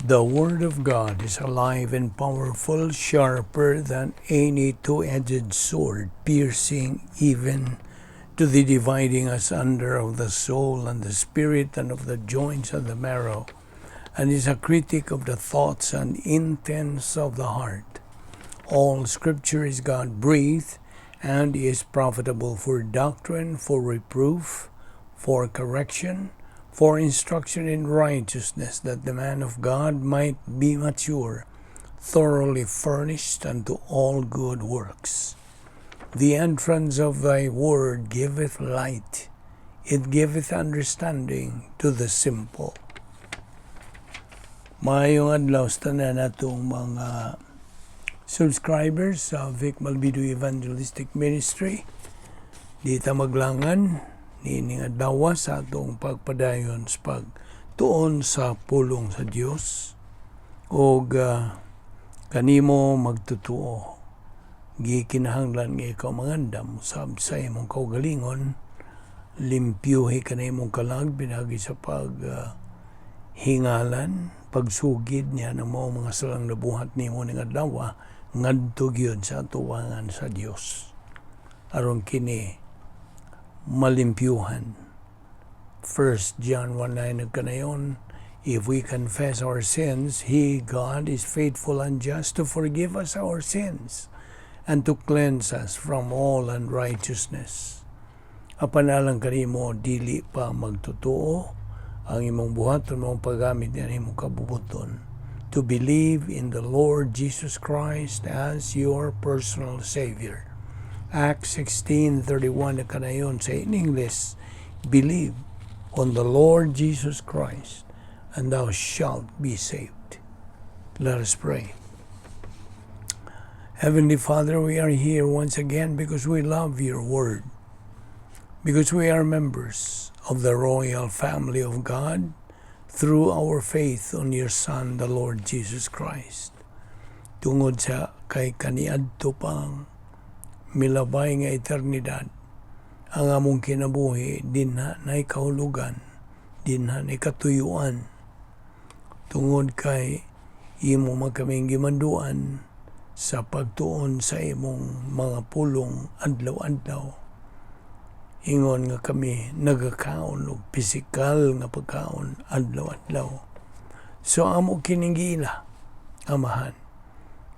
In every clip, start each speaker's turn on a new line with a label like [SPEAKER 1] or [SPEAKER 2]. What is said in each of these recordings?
[SPEAKER 1] The Word of God is alive and powerful, sharper than any two-edged sword, piercing even to the dividing asunder of the soul and the spirit and of the joints and the marrow, and is a critic of the thoughts and intents of the heart. All Scripture is God breathed and is profitable for doctrine, for reproof, for correction, for instruction in righteousness, that the man of God might be mature, thoroughly furnished unto all good works. The entrance of thy word giveth light, it giveth understanding to the simple. Maayong adlaw sa tanan natong mga subscribers sa Vic Malvido Evangelistic Ministry. Di ta maglangan niining adlaw sa atong pagpadayon sa pagtuon sa pulong sa Dios og kanimo magtutuo, gikinahanglan nga ikaw mangandam usab sa imong kaugalingon, limpyuhi ka na imong kalag pinagi sa pag hingalan, pagsugid niya ng mao mga salang nabuhat nimo ning adlaw ngadto gyud sa atubangan sa Dios aron kini malimpyuhan. 1 John 1:9 nagkanayon, "If we confess our sins, He, God, is faithful and just to forgive us our sins and to cleanse us from all unrighteousness." Apan alang kanimo dili pa magtotoo, ang imong buhaton mao paggamit niya imong kabubuton to believe in the Lord Jesus Christ as your personal Savior. Acts 16:31 na kanayon sa in English, "Believe on the Lord Jesus Christ and thou shalt be saved." Let us pray. Heavenly Father, we are here once again because we love your word, because we are members of the royal family of God through our faith on your Son, the Lord Jesus Christ. Tungod sa kay kaniadto pang milabay nga eternidad, ang among kinabuhi dinha nay kahulugan, dinha nay katuyuan. Tungod kay imo man kaming gimanduan sa pagtuon sa imong mga pulong adlaw-adlaw. Ingon nga kami nagakaon og pisikal nga pagkaon adlaw-adlaw. So amo kining giila, Amahan,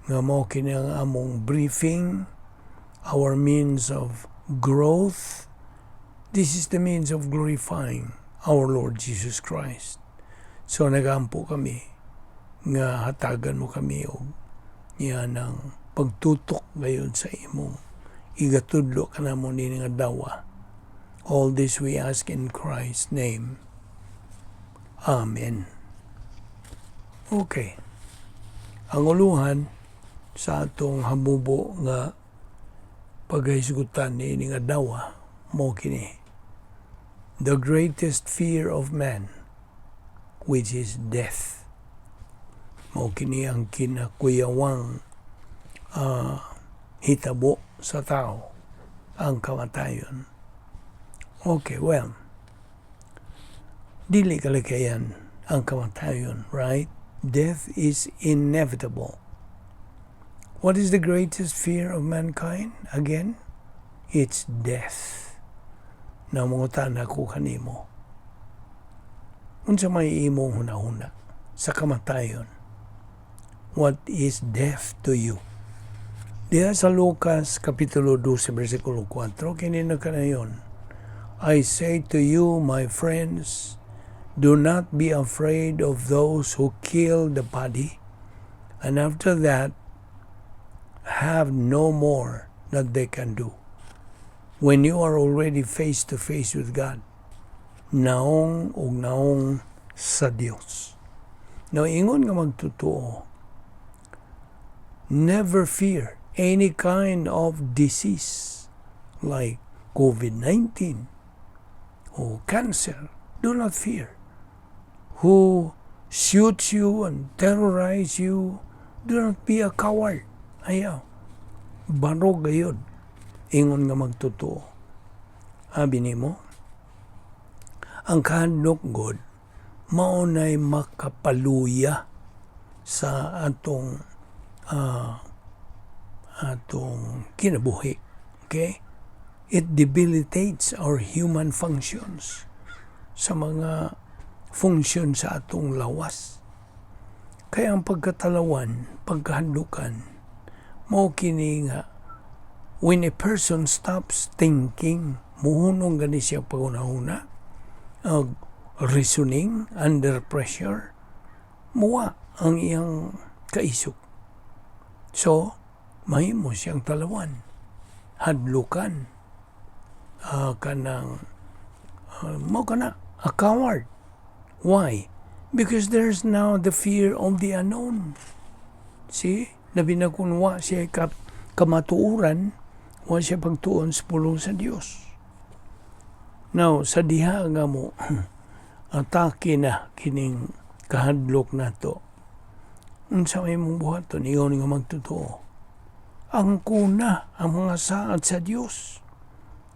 [SPEAKER 1] nga mao kini ang among briefing, our means of growth. This is the means of glorifying our Lord Jesus Christ. So nagampo kami nga hatagan mo kami og niya ng pagtutok ngayon sa imong igatudlo kanamo nini nga adlaw. All this we ask in Christ's name. Amen. Okay. Ang uluhan sa atong hamubo nga paghisgutan niini nga adlaw mao kini: The greatest fear of man, which is death. Mao kini ang kinakuyawang hitabo sa tao, ang kamatayon. Okay, well, dili kalikayan ang kamatayon, right? Death is inevitable. What is the greatest fear of mankind? Again, it's death. Namungutana ko kanimo. Unsa may imong hunahuna sa kamatayon? What is death to you? Diha sa Lucas Kapitulo 12, versikulo 4, kini na kanayon, "I say to you, my friends, do not be afraid of those who kill the body, and after that, have no more that they can do." When you are already face to face with God, naong ug naong sa Dios. Now, ingon nga magtotoo, never fear any kind of disease like COVID-19 or cancer. Do not fear. Who shoots you and terrorize you, do not be a coward. Ayaw. Barog gayod. Ingon nga magtotoo. Abi nimo, ang kahadlok god, mao nay makapaluya Sa atong kinabuhi. Okay? It debilitates our human functions, sa mga function sa atong lawas. Kaya ang pagkatalawan, pagkahadlukan, mao kini nga when a person stops thinking, muhunong gani siya paghuna-huna, reasoning under pressure, muwa ang iyang kaisog. So, mahimo siyang talawan, hadlukan, kanang, mao kana, a coward. Why? Because there's now the fear of the unknown. See? Labi na kung wa siya kamatuoran, wa siya pagtuon sa pulong sa Dios. Now, sa diha nga mo, atake na kining kahadlok nato. Unsa may mong buhaton, ikaw nga magtotoo? Angkona ang mga saad sa Dios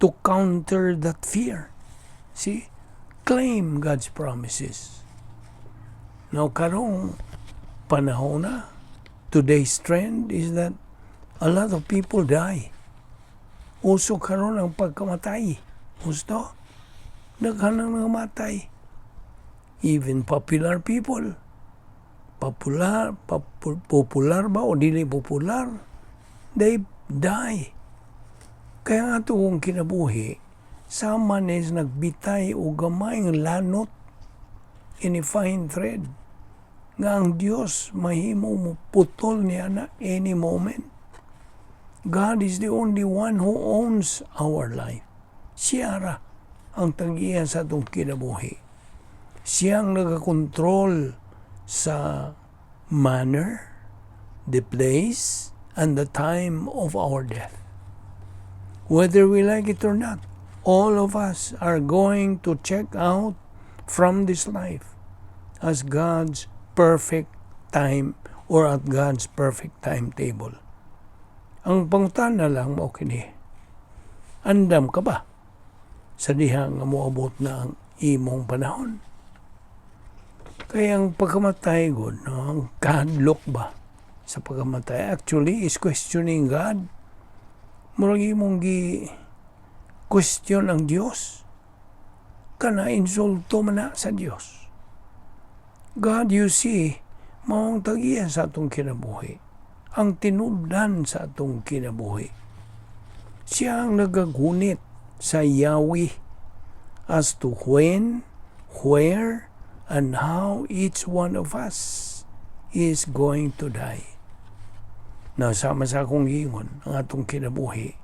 [SPEAKER 1] to counter that fear. See? Claim God's promises. Now, karong panahon na, today's trend is that a lot of people die. Uso karon ang pagkamatay. Gusto? Daghan ang nangamatay. Even popular people. Popular ba o dili popular, they die. Kaya nga atong kinabuhi, sama ni nagbitay o gamay ng lanot in a fine thread nga ang Dios mahimo mo putol niya na any moment. God is the only one who owns our life. Siya ra ang tag-iya sa atong kinabuhi. Siya ang nagakontrol sa manner, the place, and the time of our death. Whether we like it or not, all of us are going to check out from this life as God's perfect time or at God's perfect timetable. Ang pangutana lang mao kini. Andam ka ba sa diha nga moabot na ang imong panahon? Kaya ang pagkamatay gud, no, ang kahadlok ba sa pagkamatay actually is questioning God. Murag imong gi question ang Dios. Kana insulto man na sa Dios. God, you see, maong tag-iya sa atong kinabuhi. Ang tinubdan sa atong kinabuhi. Siya ang nagagunit sa yawi as to when, where, and how each one of us is going to die. Na sama sa akong giingon, ang atong kinabuhi,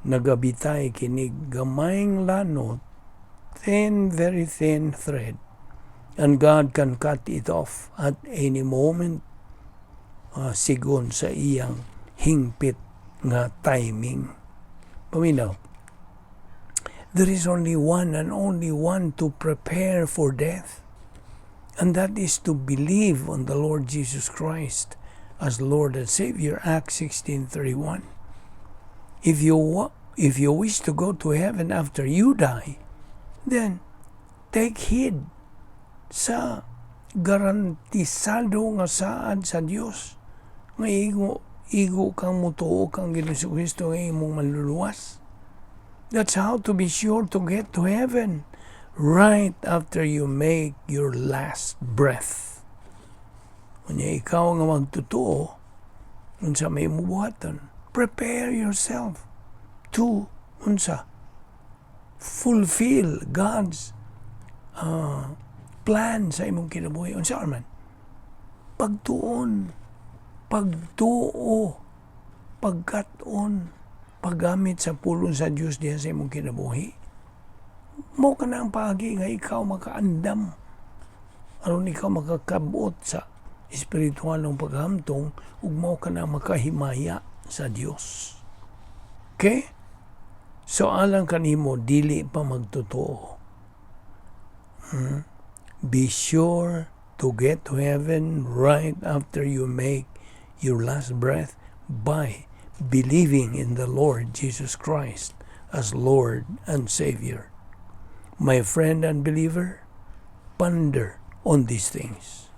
[SPEAKER 1] nagabitay kinig gamayng lanot, thin, very thin thread. And God can cut it off at any moment, sigon sa iyang hingpit nga timing. Paminaw, there is only one and only one to prepare for death. And that is to believe on the Lord Jesus Christ as Lord and Savior, Acts 16:31. If you wish to go to heaven after you die, then take heed sa garantisado nga saad sa Dios nga igo kang mutuo kang Ginoong Kristo nga imong manluluwas. That's how to be sure to get to heaven right after you make your last breath. Unya ikaw nga magtotoo, unsa may mubuhaton, prepare yourself to unsa fulfill God's plan sa imong kinabuhi. Unsa man? Pagtuon, pagtuo, pagkat-on, paggamit sa pulong sa Dios diha sa imong kinabuhi. Mao kana ang paagi nga ikaw makaandam aron ikaw makakabot sa espiritual ng paghamtong ug mao ka na makahimaya sa Dios. Okay? So alang kanimo dili pa magtotoo. Be sure to get to heaven right after you make your last breath by believing in the Lord Jesus Christ as Lord and Savior. My friend and believer, ponder on these things.